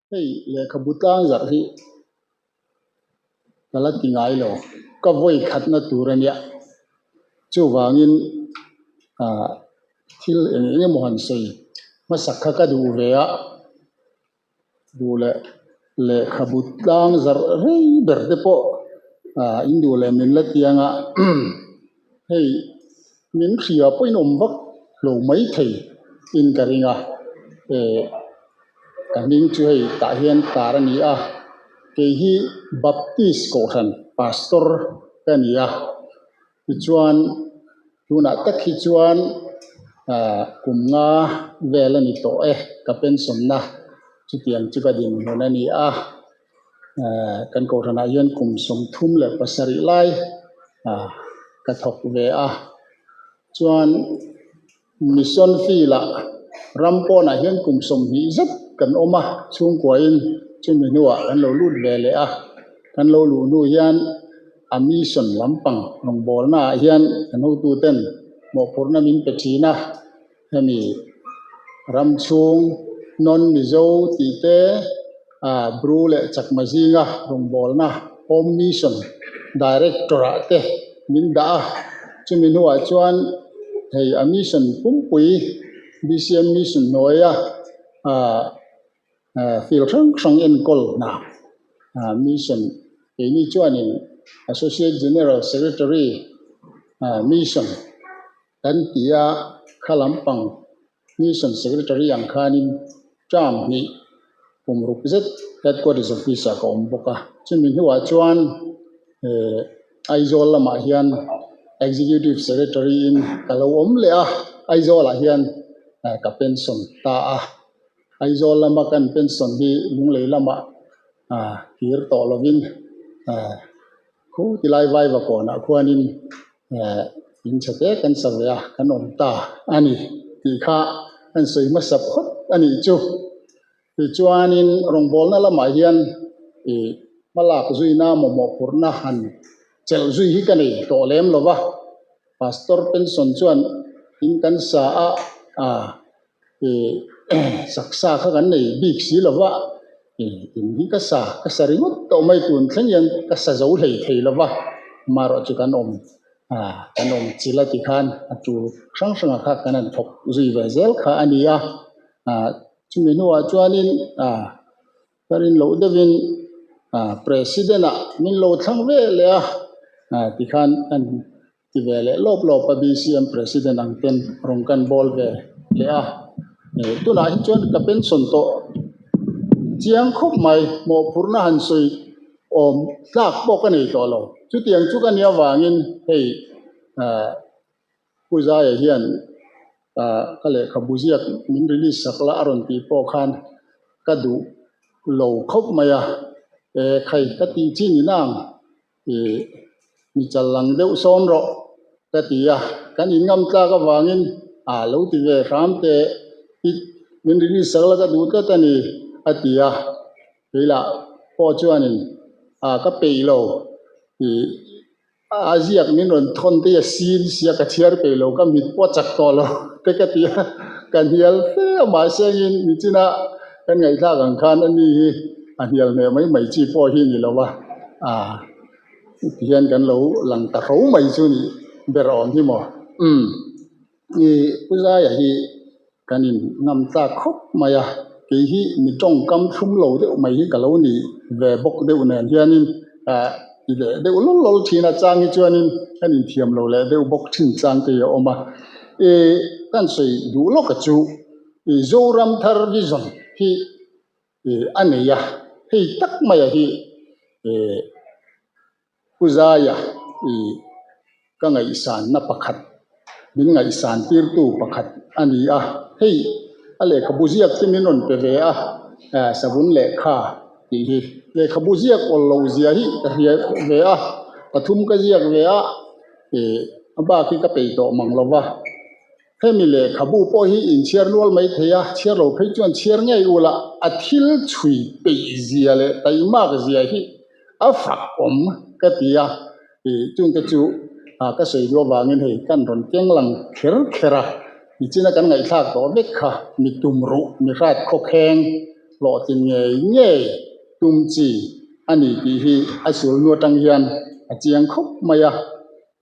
Hei lehkhabu tlang zarh hi ka la ti ngai lo, ka vawi khatna tur a nia. Chuvangin ah thil eng eng emaw han sawi hmasak kha ka duh ve a, duh leh lehkhabu tlang zarh rei ber te pawh ah in duh leh min la ti ang a, hei min hria pawhin awm vak lo maithei in ka ring a, eh. Ka hming chu hei tah hian tar a ni a, kei hi Baptist kohhran pastor ka ni a, tichuan tunah tak hi chuan ah kum nga vel a ni tawh e ka pension na chutiang chu ka dinhmun a ni a, ah kan kohhranah hian kum 37 lai ah ka thawk ve a, chuan. Mission field-ah ram pawnah hian kum 20 zet kan awm a, chhungkuain chumi hnuah kan lo lut ve leh a. Kan lo luh hnu hian a mission lampang rawngbawlnaah hian kan hotuten mawhphurhna min pe thin a, hemi ram chhung non-Mizo tih te, Bru leh Chakma zinga rawngbawlna Home Mission Director-ah te min dah a. Chumi hnuah chuan hei a mission pumpui BCM Mission hnuaia field hrang hrang enkawl hna mission keini chuanin Associate General Secretary Mission kan ti a, kha lampang Mission Secretary ang khanin term hnih kum ruk zet Headquarters Office ah ka awm bawk a. Chumi hnuah chuan eh Aizawl lamah hian Executive Secretary in ka lo awm leh a, Aizawl ah hian ka pension ta a. Aizawl lama kan pension hi Lunglei lamah kir tawh lovin Khu tilai vaiva kawnah khuanin in chhe te kan sa ve a, kan awm ta a ni tih kha an sawi hmasa phawt a nih chu. Tichuanin rawngbawlna lamah hian ih hmalak zuina mawhmawhphurhna han chelh zui hi ka nei tawh lem lo va, Pastor pension chuan in kan sa a, Saksa kha kan nei bik si lo va, in hi ka sa, ka sa ringawt tawh mai tun thleng hian ka sa zo hlei thei lo va, amaherawh chu kan awm kan awm chil a ti khan a tul hrang hrangah kha kan han thawk zui ve zel kha a ni a, chumi hnuah chuanin Ka rin loh deuhin President ah min lo thlang ve leh a, tikhan kan ti ve leh lawp lawp a, BCM President ang ten rawn kan bawl ve leh a. Tunah hi chuan ka pension tawh chiang khawp mai, mawhphurhna han sawi awm tlak pawh ka nei tawh lo. Chutiang chu ka nih avangin hei Pu Zaia hian ka lehkhabu ziak min release sak la a rawn tih pawh khan ka duh lo khawp mai a, e khai ka tih chin in ang ih mi chal lang deuh sawn rawh ka ti a, kan in ngam tlak avangin a lo ti ve hram teh i min release sak la ka duh tlat a ni a ti a, keilah pawh chuanin a ka peih lo ih. A ziak min rawn thawn te hi a sin sia ka chhiar peih lo ka mit pawh a chak tawh lo te ka ti a, ka hnial fe a mahse angin nichina kan ngaihthlak ang khan ani hi a hnial hneh mai mai chi pawh hi ni lo va, ah tihian kan lo lang ta tho mai chu nih ber awm hi maw umm ih Pu Zaia hi Kan in ngam tlak khawp mai a, kei hi mi tawngkam thlum lo deuh mai hi ka lo ni ve bawk deuh nen hianin ah ti leh deuh lawl lawl thin a, chang hi chuanin kan inthiam lo leh deuh bawk thin chang te hi a awm a. Ih kan sawi duh lawk a chu ih Zoram thar vision hi ih a nei a, hei tak maia hi ih Pu Zaia i ka ngaihsanna pakhat, min ngaihsan tirtu pakhat a ni a. Hei a lehkhabu ziak te min rawn pe ve a, savun lehkha tih hi. Lehkhabu ziak awl lo zia hi ka hria ve a, pathum ka ziak ve a, a bak hi ka peih tawh mang lo va. Hemi lehkhabu pawh hi inchhiar nual mai thei a, chhiar lo phei chuan chhiar ngei ula a thil chhui peih zia leh taimak zia hi a fak awm ka ti a, ih chungte chu ka sawi duh avangin hei kan rawn keng lang kher kher a, nichina kan ngaihthlak tawh vek kha mi tum ruh mi hrat khawkheng. hlawhtlin ngei ngei tum chi a ni tih hi a sulhnu atang hian a chiang khawp mai a.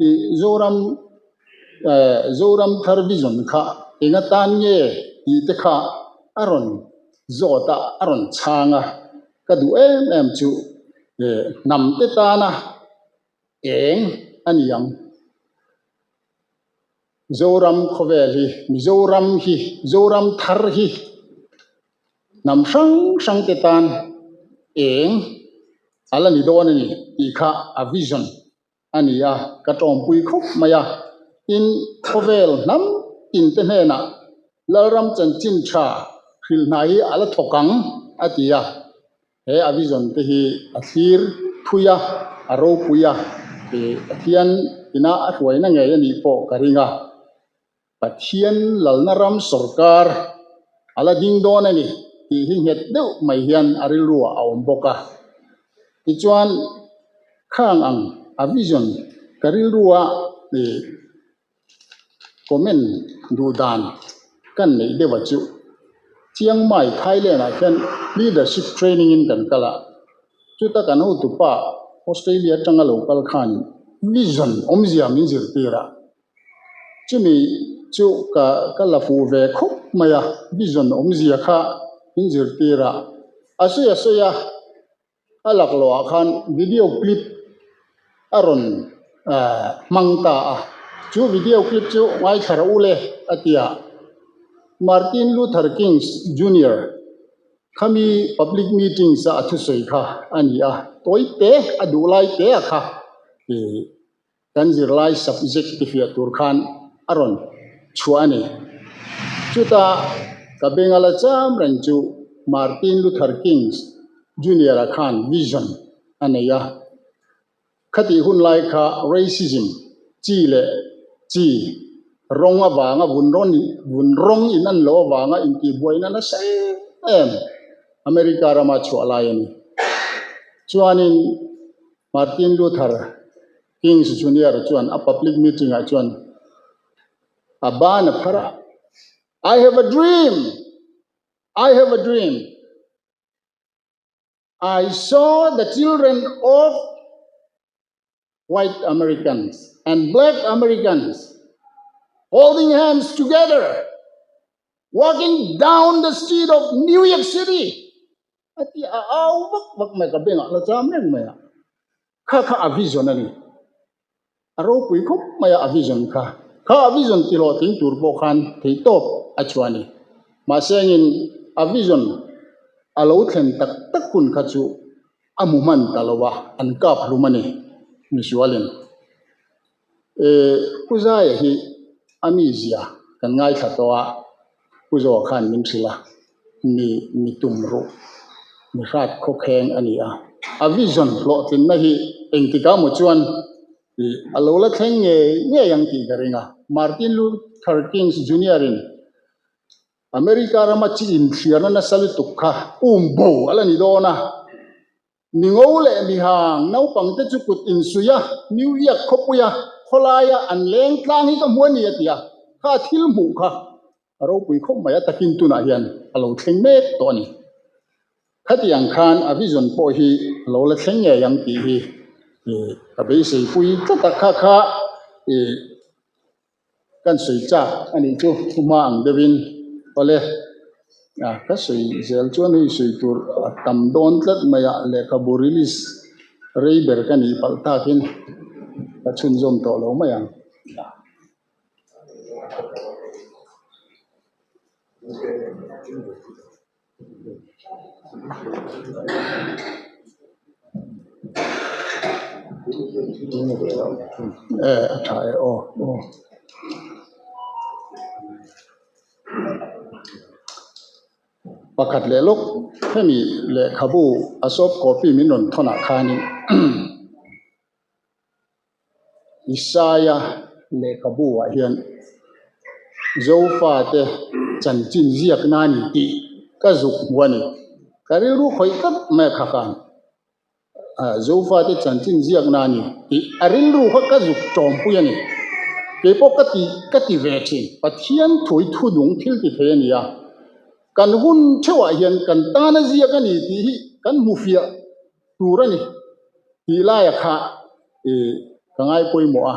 Ih Zoram eh Zoram thar vision kha eng atan nge tih te kha a rawn zawt a, a rawn chhang a. Ka duh em em chu eh hnam te tana eng a ni ang. Zoram khawvel hi, Mizoram hi, Zoram thar hi hnam hrang hrang te tan eng a la ni dawn a ni tih kha a vision a ni a, ka tawmpui khawp mai a. Tin, khawvel hnam tin te hnenah Lalram chanchin tha hrilh hna hi a la thawk ang a ti a. He a vision te hi a thlir thui a, a ropui a, Pathian ina a hruaina ngei a nih pawh ka ring a. Pathian lalna ram sawrkar a la ding dawn a ni tih hi nghet deuh mai hian a rilruah a awm bawk a. Tichuan, khang ang a vision ka rilrua comment duh dan kan neih deuh a chu Chiang Mai Thailand ah khian leadership training in kan kal a, chuta kan hotupa Australia atanga lo kal khan vision awmzia min zirtir a, chumi chu ka ka la fuh ve khawp mai a, vision awmzia kha min zirtir a, a sawi a sawi a. A laklawhah khan video clip a rawn hmang ta a, chu video clip chu ngaithla rawh u le a ti a. Martin Luther King Junior khami public meetings a a thusawi kha a ni a, tawi te a duh lai te a kha Kan zirlai subject tifiah tur khan a rawn chhuah a ni. Chuta ka benga la cham reng chu Martin Luther King Junior-a khan vision a nei a. Khatih hun lai kha racism, chi leh chi, rawng avanga vun rawn vun rawng in an loh avanga intihbuaina nasa em em America rama chhuah lai a ni. Chuanin Martin Luther King Junior chuan a public meeting ah chuan a ban a phar a, I have a dream! I have a dream! I saw the children of white Americans and black Americans holding hands together walking down the street of New York City a ti a au vak vak mai ka bengah la cham reng mai a kha kha a vision a ni a ropui khawp mai a a vision kha kha a vision ti hlawhtling tur pawh khan theihtawp a chhuah a ni mahse engin a vision a lo thlen tak tak hun kha chu a hmu hman ta lo a an kap hlum a ni misualin. Pu Zaia hi a mizia kan ngaithla tawh a, Pu Zoa khan min hrilh a, mi mi tum ruh, mi hrat khawkheng a ni a. A vision hlawhtlinna hi engtikah maw chuan a lo la thleng ngei ngei ang tih ka ring a. Martin Luther King Junior-in America rama chi inthliarna nasa lutuk kha um bo a la ni dawn a. Mi ngo leh mi hang naupangte chu kut insuih a, New York khawpuia khawlaia an leng tlang hi ka hmu a ni a ti a, kha thil hmuh kha a ropui khawp mai a takin tunah hian a lo thleng mek tawh a ni. Khatiang khan a vision pawh hi a lo la thleng ngei ang tih hi ka beiseipui tlat a, kha kha Kan sawi chak a nih chu thu hma ang deuhin awle a ka sawi zel chuan hei sawi tur a tam dawn tlat mai a lehkhabu release rei ber ka nih palh takin ka chhunzawm tawh lo mai ang. E a tha e aw aw. Pakhat leh lawk hemi lehkhabu a soft copy min rawn thawnah khanin Isaia lehkhabu ah hian Zofate chanchin ziakna a ni tih ka zuk hmu a ni. Ka rilru khawih tlat mai a kha khan Zofate chanchin ziakna a ni tih a rilru kha ka zuk tawmpui a ni. Keipawh ka ti ka ti ve thin. Pathian thui thudung thil ti thei a ni a. Kan hun theuhah hian kan tana ziak a ni tih hi kan hmu fiah tur a ni tih laia kha ka ngai pawimawh a.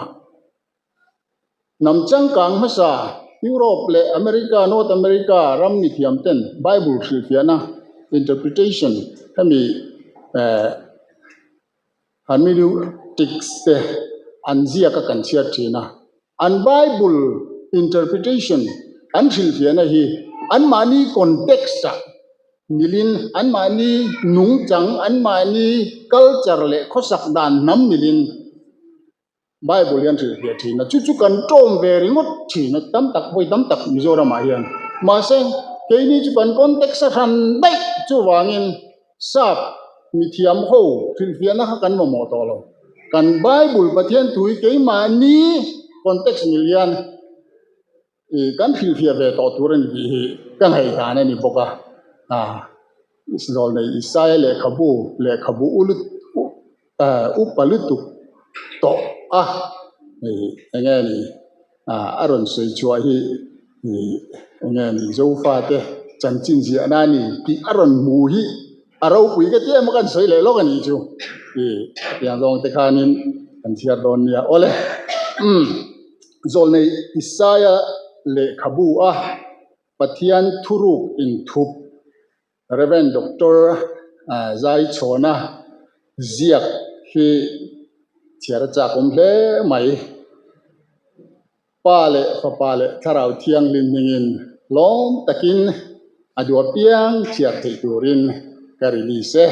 Hnam changkang hmasa Europe leh America, North America ram mithiam ten Bible hrilhfiahna, interpretation, hemi hermeneutics te an ziak a kan chhiat thin a. An Bible interpretation an hrilhfiahna hi anmahni context-ah milin, anmahni nungchang, anmahni culture leh khawsak dan hnam milin Bible hian hrilhfiah thin a, chu chu kan tawm ve ringawt thin a, tam tak vawi tam tak Mizoramah hian. Mahse, keini chu kan context a hran daih chuvangin sap mithiam ho hrilhfiahna kha kan mamawh tawh lo. Kan Bible Pathian thu hi keimahni context mil hian I kan hrilhfiah ve tawh tur a ni tih hi ka ngaihdan a ni bawk a. Zawlnei Isaia lehkhabu, lehkhabu u lut upa lutuk tawh a eng nge ni a rawn sawi chhuah hi eng nge ni Zofate chanchin ziahna a ni tih a rawn hmu hi a ropui ka ti em a kan sawi leh lawk a nih chu. I tiang zawng te khanin kan chhiar dawn nia. Awle umm. Zawlnei Isaia lehkhabu a Pathian thuruk inthup Rev. Doctor Zaichhawna ziak hi chhiar a chak awm hle mai. Pa leh Fapa leh Thlarau Thianghlim hmingin lawm takin a duh apiang chhiar theih turin ka release e.